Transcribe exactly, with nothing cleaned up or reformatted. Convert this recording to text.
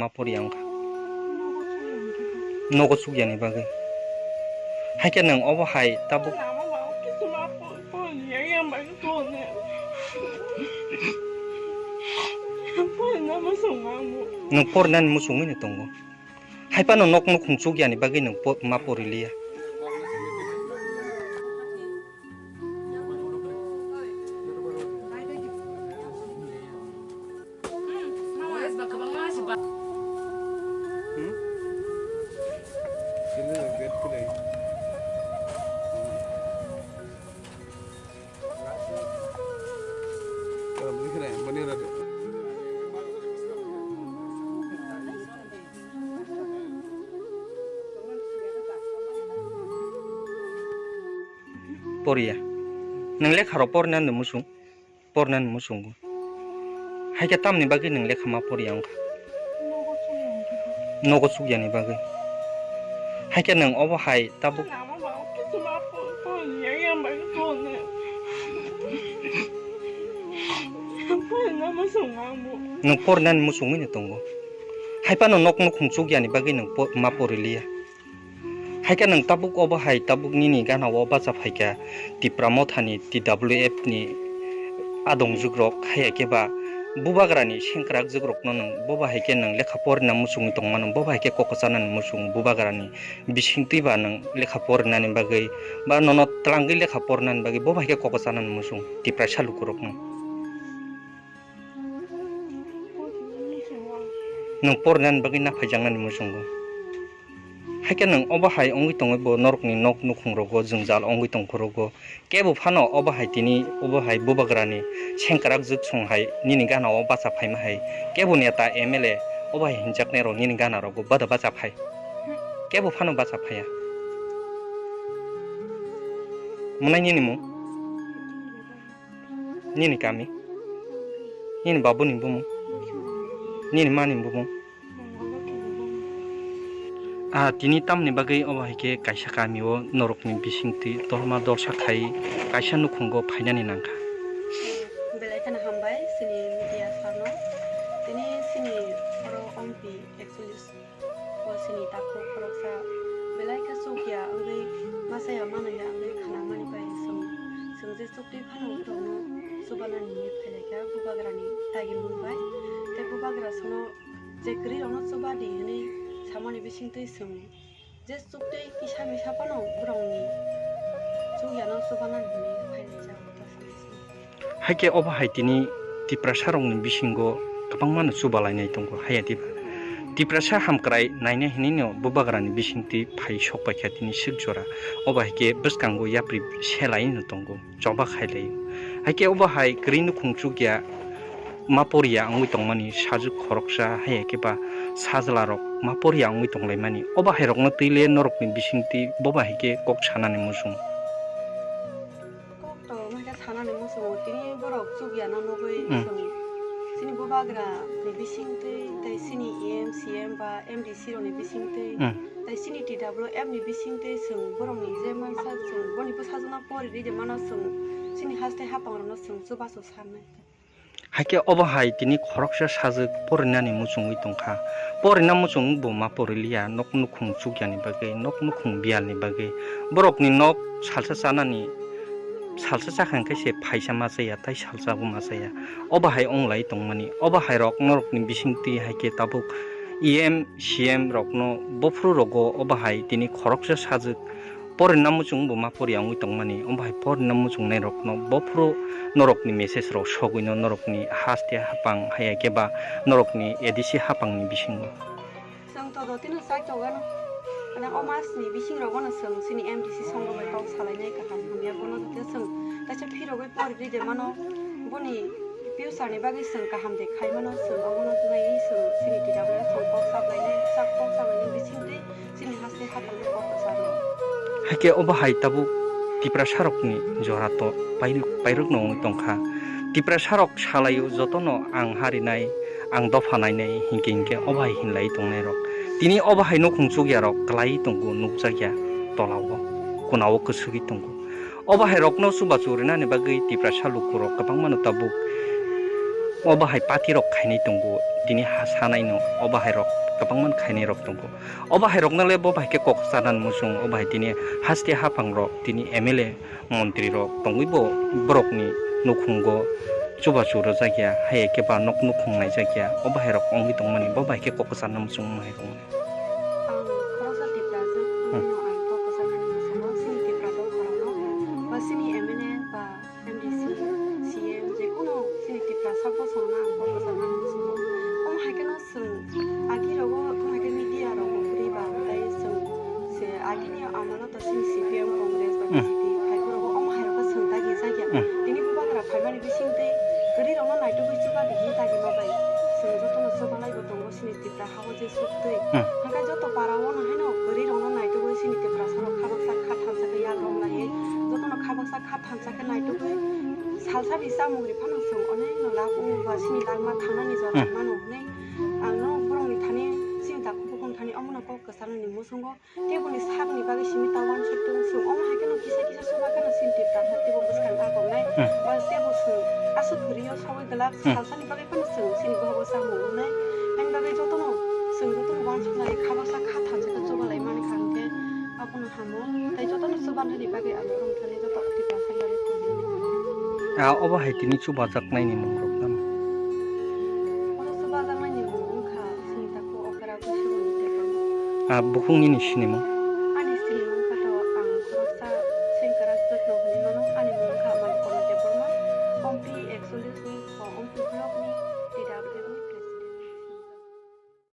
ma poriya wngkha. Nogo chukya ni bagwi. Haikhe nwng obo hai tabuk. Nwng porinani muchungwi no tongo. Haiphano nok nukhung chukya ni bagwi nwng po-, ma poriliya. Poriya. Nwng lekha rok pornani muchung, pornani muchungo. Haikhe tamni bagwi nwng lekha ma poriya wngkha? Nogo chukyani bagwi. Haikhe nwng obo hai tabuk. Nwng porinani muchungwi no tongo. Haiphano nok nukhung chukyani bagwi nwng po-, ma poriliya. Haikhe nwng tabuk obo hai tabuk nini gana o bacha phaikha Tipra Mothani T W F ni adongjwk rok, haiya khe ba bubagrani sengkrak jwk rokno nwng bo bahai khe nwng lekha porina muchungwi tongmano, bo bahai khe koko chanani muchung bubagrani bisingtwi ba nwng lekha porinani bagwi ba nono twlangwi lekha porinani bagwi bo bahai khe koko chanani muchung Tiprasa lukurokno. Nwng porinani bagwi naphaijaknani muchungo. Haikhe nwng obo hai wngwi tongwi bo norokni nok nukhung rogo jwngjal wngwi tongkhu rogo. Kebo phano obo hai tini obo hai bubagrani sengkrak jwk song hai nini gana o bacha phaima hai. Kebo neta M L A obo hai hinjaknai rok nini gana rogo bada bacha phai. Kebo phano bacha phaiya. Mwnai nini mung? Nini kami? Nini babuni bumung? Nini mani bumung? Ah, tini tamni bagwi obo hai khe kaisa kami o norokni bisingtwi tolma dolsa khai kaisa nukhungo phainani nangkha. Belai kheno hambai chini media sarno. Tini chini oro ompi actually o chini takhuk khoroksa belai khe chukya wngwi masa ya manwi ya wngwi khanamani bai chwng, chwng je chuktwi phano borokno chubanani hinwi phailaikha bubagrani dagimung bai. Tei bubagra chwngno je kwrwi rokno chuba di hinwi samani bisingtwi chwng je chuktwi kisa misa phano borokni chukyano chubanani hinwi phailaijak. Haikhe obo hai tini Tiprasa rokni bisingo kwbangmano chubalainai tongo, haiya diba? Tiprasa hamkrai naina hinwino bubagrani bisingtwi phai sokpaikha tini swk jora. Obo haikhe bwskango yapri selaino tongo, choba khailaio. Haikhe obo hai kwrwi nukhung chukya ma poriya wngwi tongmani sajwk khoroksa, haiya khe ba sajla rok ma poriya wngwi tonglaimani. Obo hai rokno twi le norokni bisingtwi bobo hai khe kok sanani muchung. Kok to hwnkhe sanani muchungo tini borok chukyano nugwi Mm. chwng chini bubagra ni bisingtwi tei chini E M, C M ba M D C rokni bisingtwi Mm. tei chini T W F ni bisingtwi chwng borokni je mansa chwng boni bwsajwkno pori ride mano chwng chini haste hapang rokno chwng chubachu sarnai. Haikhe obo hai tini khoroksa sajwk porinani muchungwi tongkha. Porina muchung bo ma poriliya, nok nukhung chukyani bagwi, nok nukhung biyalni bagwi. Borokni nok salsa chanani, salsa chakha hwnkhe se phaisa ma chaya, tei salsa bo ma chaya. Obo hai wnglai tongmani. Obo hai rok norokni bisingtwi haikhe tabuk E M, C M rokno bophuru rogo obo hai tini khoroksa sajwk Porina muchung bo ma poriya wngwi tongmani, omo hai porina muchungnai rokno bophuru norokni message rok sogwino norokni haste hapang haya khe ba norokni A D C hapangni bisingo. Chwng todo tino chai togano. Ana o masni bising rogono chwng chini M D C songbo bai kok salainai kaham hamya bono joto chwng kaisa phirogwi pori ride mano boni future ni bagwi chwng kaham de khai mano chwng obono naiwi chwng chini T W chwng kok sablainai sak kok sablainai bisingtwi. Chini haste hapang kok kwcharo. Haikhe obo hai tabuk Tiprasarokni jora to pairwk, pairwkno wngwi tongkha. Tiprasarok salaio jotono ang harinai, ang dopha nainai hinkhe hinkhe obo hai hinlai tongnairok. Tini obo hai nukhung chukyarok kwlaiwi tongo nukjakya tolao, kunao kwswgwi tongo. Obo hai rokno chubachu rinani bagwi Tiprasa lukurok kwbangmano tabuk Obo hai party rok khainai tongo, tini ha sanai no, obo hai rok kwbangma khainai rok tongo. Obo hai rok no le bo bai khe kok sanani muchung, obo hai tini haste haphang rok tini M L A montri rok tongwi bo borok ni nukhungo chubachu rwjak ya, hai khe ba nok nukhung naijak ya, obo hai rok wngwi tongmani, bo bai khe kok sanani muchung omo hai rok. Ang khoroksa Tiprasa, hmm, no ang kok kwchangmani muchungo chini Tipra dopharokno ba chini M N A ba M D C, C M, jekunu chini Tiprasa bosongno ang kok kwchangmani muchungo. Omo hai kheno chwng agi rogo, omo hai khe media rogo kwrwi ba, tei chwng se agini amolo to chini C P M, Congress ba, hmm, B J P, phaiphuru omo hai rokno chwng dagi jakya. Hmm. Tini bubagra phaimani bisingtwi kwrwi rokno naitugwi chuba di hinwi dagi ma bai. Chwng jotono chubalaibo tongo. Chini Tipra hao je suktwi. Hmm. Hwnkhe joto para o no haino kwrwi rokno naitugwi chini Tiprasa rok kha baksa kha thansa khe yagram laiwi. Jotono kha baksa kha thansa khe naitugwi salsa ni chamung ri phano chwng onekno lab wngo ba chini langma thangnani jora, hmm, mano hwnwi ang no borokni thani chini takhuk bukhuk thani omono kok kwcharnani muchungo. Tei boni sakni bagwi simi ta uansuk tongo chwng. Omo hai kheno kisa kisa chuba kheno chini Tipra ha teibo bwskang agongnai. Hmm. Ba teibo chwng aswk kwrwi o sogwi glak, hmm, salsani bagwi kheno chwng chini bohogo chamung wngnai. Haini bagwi jotono chwng jotono uansuk lai kha baksa kha thansa khe chuba lai mani kha hwnkhe abono hamo. Tei jotono chubanani bagwi ang borok thani joto Tiprasa yarwi khulumnai. Ah, obo hai tini chubajaknaini mung rok tamo? Oro chubajaknaini mung wngkha chini takhuk okra busuruni tei tamo. Ah, bukhuk nini sinimung?